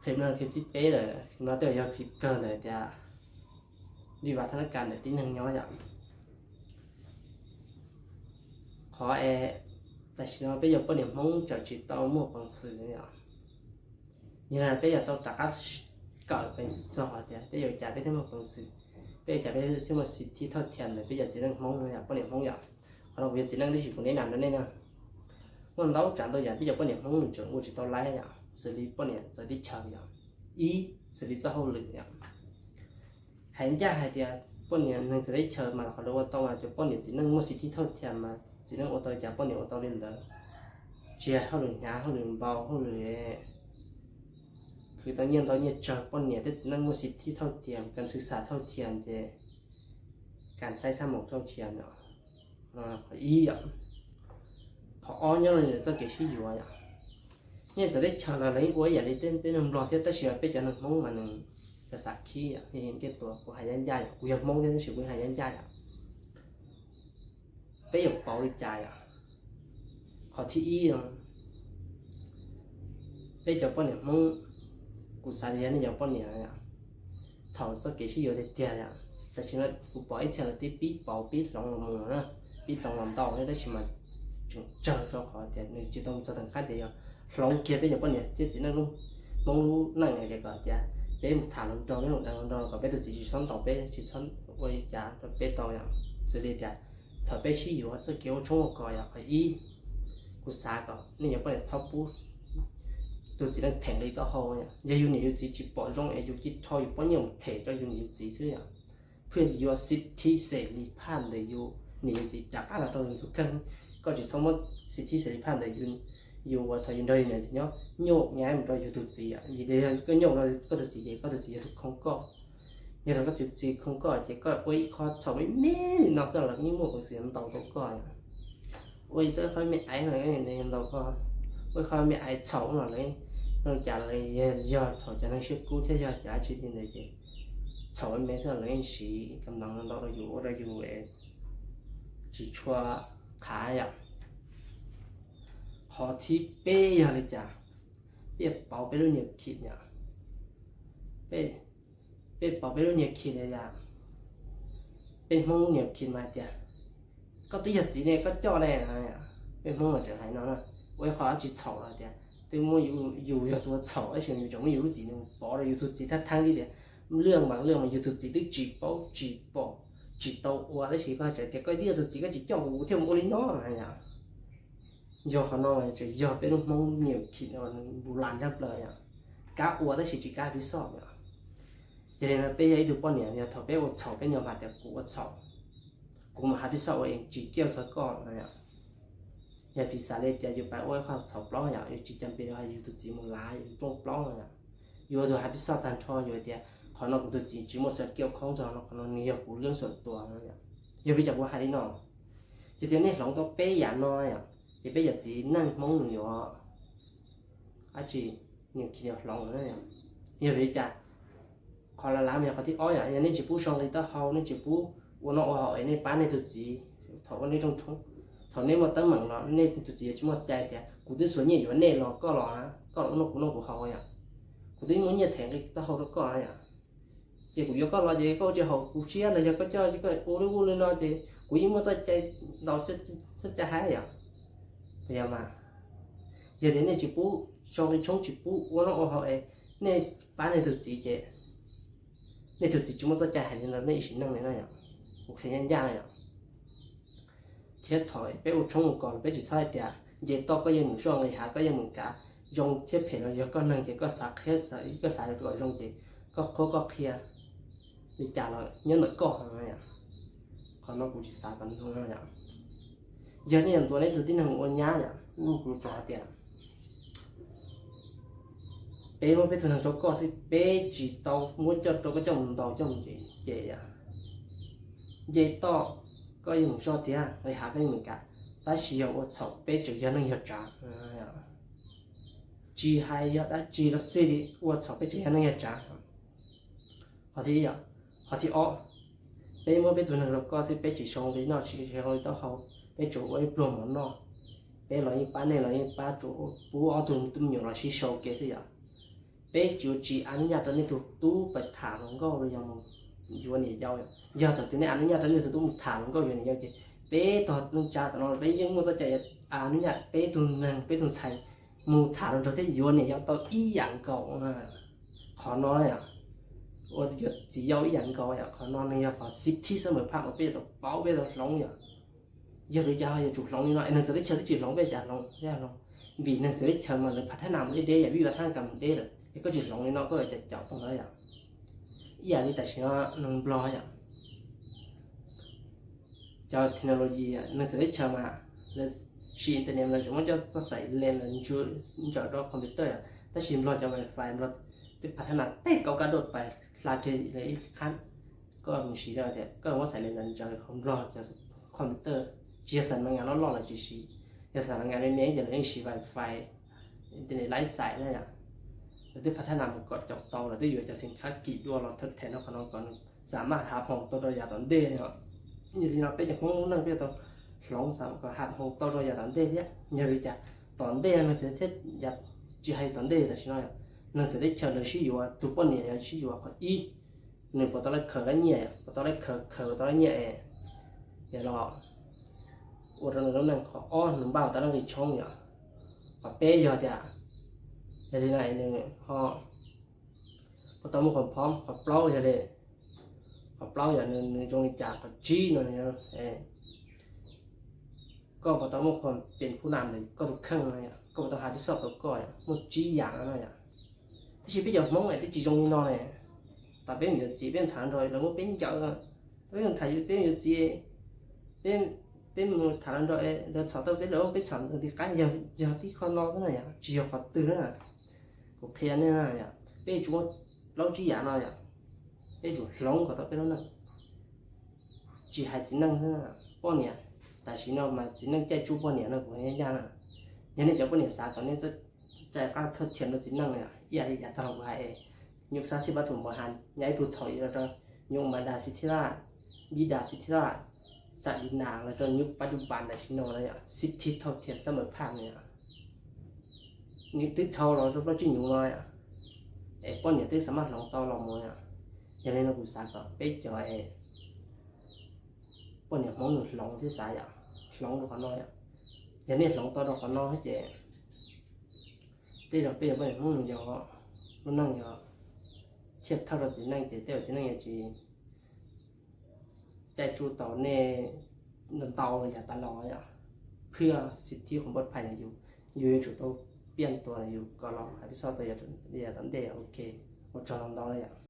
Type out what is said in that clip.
Clip no clip thib peb lawm, clip no tej zaum yog clip kawg ntawm tias vij vam thab nab kas ntawm tib neeg nyob yom. Qhov es tam sim no peb yog poj niam Hmoob tseem tsis tau muaj peev xwm yom. Yog peb yog tau rov qab kawm pes txog hais tias peb yuav cas peb thiaj muaj peev xwm, peb yuav cas peb thiaj muaj xib thib thawj thiam ntawm peb cov txiv neej Hmoob no yom, poj niam Hmoob yom. Qhov no kuv yog txiv neej tib si kuv neb nam rau nej na. Muaj ntau tsav ntau yam peb cov poj niam Hmoob nws tseem ua tsis tau laib yom, xws li poj niam txawv teb chaws yom, ib xws li txoj hauj lwm yom. Hais ncaj hais tias poj niam neeg txawv teb chaws mas qhov lawv ua tau mas cov poj niam txiv neej muaj xib thib thawj thiam mas txiv neej ua tau li cas poj niam ua tau li ntawd. Tsis hais hauj lwm hnyav hauj lwm npau hauj lwm khwv tau nyiaj ntau nyiaj tsawg poj niam thiab txiv neej muaj xib thib thawj thiam, kas xwm xam thawj thiam ces kas xaib xab moos thawj thiam no. Qhov ib yom. Qhov ob nyob rau txoj kev sib yuav yom. Nyiaj txawv teb chaws los lawv yeej ua ib yam li tej peb neeg Nplog thiab tab sis mas peb cov neeg Hmoob mas nws yog xav khib yom, thiaj li tuaj kuv hais ncaj ncaj yom, kuv yog Hmoob thiab tab sis kuv hais ncaj ncaj yom. Peb yuav pauv li cas yom? Qhov thib ib, peb cov poj niam Hmoob, kuv xav tias yog nej cov poj niam yom, thaum txoj kev sib yuav tiag tiag yom, tam sim no kuv pom ib txhia lawv twb pib pauv pib hloov los mus na, pib hloov los ntau thiab tab sis mas tseem tsawg rau qhov tias nws tsis tau mus txog tag qab tias yog hloov kiag peb cov poj niam thiab txiv neej lub Hmoob lub neej hais tias kom tias peb mus tham los nrog, peb mus tham los nrog kom peb tus txiv tsis txhob ntaus peb, tsis txhob ua li cas rau peb tau yom. Xws li tias thaum peb sib yuav txoj kev ua tshoob ua kos yom, qhov ib, kuv xav kom nej cov poj niam txhob pub tus txiv neej them li taub hau yom. Yog yus niam yus txiv tsis pom zoo es yus cia li rho yus pob nyiaj mus them rau yus niam yus txiv xwb yom. Pheej yuav xib thib xem li phaj ntawm yus niam yus txiv rov qab los rau yus tus kheej. Koj tsis txhob muab xib thib xem li phaj ntawm yus, yus uas thaum yus nrog yus niam txiv nyob nyuaj nyab mus rau yus tus txiv yom. Vim tias yog koj nyuaj rau koj tus txiv ces koj tus txiv yog tus khoo koj. Yog thaum koj tus txiv khoo koj ces koj ua ib qho txhaum me me li no xwb los yeej muaj peev xwm ntaus tau koj yom. Ua ib qho me aiv no ntaus koj, ua ib qho me aiv txhaum no lawv, zoo cas lawv yog thaum cov neeg siab kub thiab yog cov dab tsi li ntawd ces txhaum me me xwb los lawv yeej siv kam no ntau rau yus ua rau yus tsis tshua qhav yom. Qhov thib peb yog li cas? Peb pauv peb lub niam khim yom. Peb, peb pauv peb lub niam khim li cas? Peb Hmoob lub niam khim mas hais tias koj twb yog txiv ne koj coj ne. Peb Hmoob mas tseem hais no na, ua ib qho dab tsi txhaum los tias twb muab yus, yus yog tus ua txhaum tab sis yus tseem muab yus lub txiv mus pov rau yus tus txiv thab thab li tias lwj mas lwj mas yus tus txiv twb tsis paub tsis pom tsis tau ua tab sis koj tseem tias koj twb yog tus txiv koj tsis coj kuv kuv thiaj mus ua li no na yom. Yog qhov no tseem yog peb lub Hmoob niam khim no npu las ntshaj plaws yom. Kav ua tab sis tsis kav pib xoj yom. Yog li no peb yog ib tug poj niam yog thaum peb ua txhaum peb nyuam qhuav tias kuv ua txhaum, kuv mam hais pib xoj ua es tsis ciaj txog koj no yom. Yog piv xam li tias yus pab ua ib qho txhaum plaub yom, yus tsis cas pes yus tus txiv mus lav yus rooj plaub no yom. Yus ua tus hais pib xoj tag nrho yus hais tias qhov no kuv tus txiv tsis muaj xav kiaj khoob txog no, qhov no nws yog kuv lub xum tuas no yom. Yog peb cov kuv hais li no, ces tias nej hloov tau peb yam no yom, ces peb yam txiv neej Hmoob nws yuav dab tsi, niam khim yuav hloov na yom. Yog vim li cas? Qhov lav lav mas yog qhov thib ob yom, yog nej tsis pub sau nqi taub hau, nej tsis pub ua noj ua haus es nej pab nej tus txiv thaum ua nej rooj tshoob, thaum nej muaj teeb meem los nej tus txiv yuav tsis muaj cai tias kuv twb xuas nyiaj yuav nej los koj los, koj los ua noj kuv noj kuv haus yom, kuv twb muaj nyiaj them nqi taub hau rau koj na yom. Ces kuv yuav koj los ces koj ua tsis haum kuv siab los yog koj coj koj ua lub ub li no ces kuv yeej muaj txoj cai ntaus txoj cai hais yom. Puas yog mas? Yog tias nej tsis pub sau nqi tshoob tsis pub ua noj ua haus es nej pab nej tus txiv ces nej tus txiv tsis muaj txoj cai hais li no nej ib sim neej li na yom. Kuv qhia ncaj ncaj na yom. Thiab thaum peb ua tshoob ua kos los peb tsis txhob hais tias nce toj koj yeej meem soj nqis hav koj yeej meem kav, zoo thiab phem los yog koj neeg ces koj xav qhia, koj xav kom zoo ces koj qhuab koj qhia li cas los nyob ntawm koj no yom. Qhov no kuv tsis xav kom zoo no yom. Yog nej yuav ntuas nej tus tib neeg ua nyab yom, kuv tsuas hais tias peb muab peb tug neeg rau koj xwb, peb tsis tau muab coj rau koj coj mus ntaus coj mus ces ces yom, nce toj koj yeej meem soj thiab nqis hav koj yeej meem kav, tab sis yog ua txhaum peb tseem yog neeg yog tsav. Tsis hais yog dab tsi los xij li ua txhaum peb tseem yog neeg yog tsav. Qhov thib ib yom. Qhov thib ob, peb muab peb tus neeg rau koj xwb peb tsis sau nqi noj tsis sau nqi taub hau, peb tsuas ua ib pluag mov noj, peb los yeej pab nej los yeej pab, tsuas pub ob tug me nyuam los sib sau kev xwb yom. Peb tsis ua tsis a nub nyaj rau nej tus tub pais tham hluas nkauj los yog mus yuav niam yau. Yog thaum twg nej a nub nyaj rau nej tus tub mus tham hluas nkauj yuav niam yau ces peb tog neej tsa tom no peb yeej muaj txoj cai a nub nyaj peb tug neeg peb tug ntxhais mus tham hluas nraug thiab yuav niam yau tau ib yam nkaus. Qhov no yom, ua yuav txiv yau ib yam nkaus yom, qhov no nws yog qhov xib thib xab mawm phaj uas peb yuav tau paub peb tau hloov yom. Yog li cas yuav tsum hloov li no es neeg txawv teb chaws twb tsis hloov peb cas hloov, peb hloov. Vim neeg txawv teb chaws mas lawv phav thab nas mus deb deb yom, vij vaj thab kam mus deb lawm es koj tsis hloov li no koj yuav cas caum tau ntawd yom. Ib yam li tam sim no neeg Nplog yom, cov technology neeg txawv teb chaws mas lawv siv internet mas lawv tseem muab coj txoj xaim lees los ntsaws rau computer yom, tab sis Nplog cov wifi Nplog twb phav thab nas teg kauj kab doj pais hla kiag lawv ib qhab. Koj mus siv rau tias koj muab xaim lees los ntsaws hauv Nplog cov computer, tsis yog xam nas ngas loj loj lawv tsis siv, yog xam nas ngas me me ces lawv yeej siv wifi internet laib xaim na yom. Lawv twb phav thab nas mus kom caum tau, lawv twb yuav cov xim khab kim dua los thawj them rau qhov no kom nws xam maj hav hoos tau rau yav tom ntej os. Yog li no peb cov Hmoob lub neej peb yuav tau hloov xam kom hav hoos tau rau yav tom ntej thiab. Yog li cas tom ntej no thiab, tsis hais tom ntej tam sim no, neeg txawv teb chaws lawv sib yuav, tus poj niam yog sib yuav qhov ib, nws puas tau laj khaws laj nyiaj yom, puas tau laj khaws khaws puas tau laj nyiaj es yog los ua rau nws lub neej. Qhov ob nws npaj puas tau laj nqis tshoob yom. Qhov peb yog tias yog li no nws ho puas tau muaj qhuas phom. Qhov plaub yog li, qhov plaub yog nws zoo li cas. Qhov tsib no koj puas tau muaj qhuas pem phub nam ntawm koj tus kheej no yom, koj puas tau has peb xoj tau koj yom, muaj tsib yam no no yom. Tab sis peb cov Hmoob es twb tsis zoo li no ne. Tam peb mus yuav txiv peb tham hluas nraug lawv muab peb ncaws, peb mus tham peb mus yuav txiv, peb mus tham hluas nraug lawv txhom tau peb lawm peb txhom nti qab, yog tib qho no xwb na yom, tsis yog qhov twg na. Kuv qhia nej na yom, peb yuav tsum muaj plaub tsib yam no yom, peb yuav tsum hloov kom tau peb lub neej. Tsis hais txiv neej xwb, poj niam, tam sim no mas txiv neej caij tsuj poj niam no kuv ncaj na. Yog nej cov poj niam xav kom nej txoj cai qab thawj thiam rau txiv neej no yom, ib yam li yav tag los kuv hais es nyuj xab xij pab thum npau has nyab ib tug thaum los rau nyuj mas das xij thib laj, vib das xij thib laj, xam li nas los rau nyuj pab cub pas tam sim no no yom, xib thib thawj thiam xab mawm phaj no yom. Nws twb dhau los rau plaub tsib nyuv no yom, es poj niam twb xav maj hloov tau los mus yom. Yog li no kuv xav kom peb cov es poj niam Hmoob nws hloov thiab xav yom, hloov rau qhov no yom. Yog nej hloov tau rau qhov no ces tej zaum peb cov poj niam Hmoob nws yog lub neej yog thiaj thawj rau txiv neej ces tej zaum txiv neej yog tsis caij tsuj tau nej ntau ntau li yav tas los yom. Phwj xib thib qhov npauj phais na yus, yus yuav tsum tau piaj tuas na yus kom los hais peb xoj tau yav tom ntej ok. Ua tsaug ntau ntau li yom.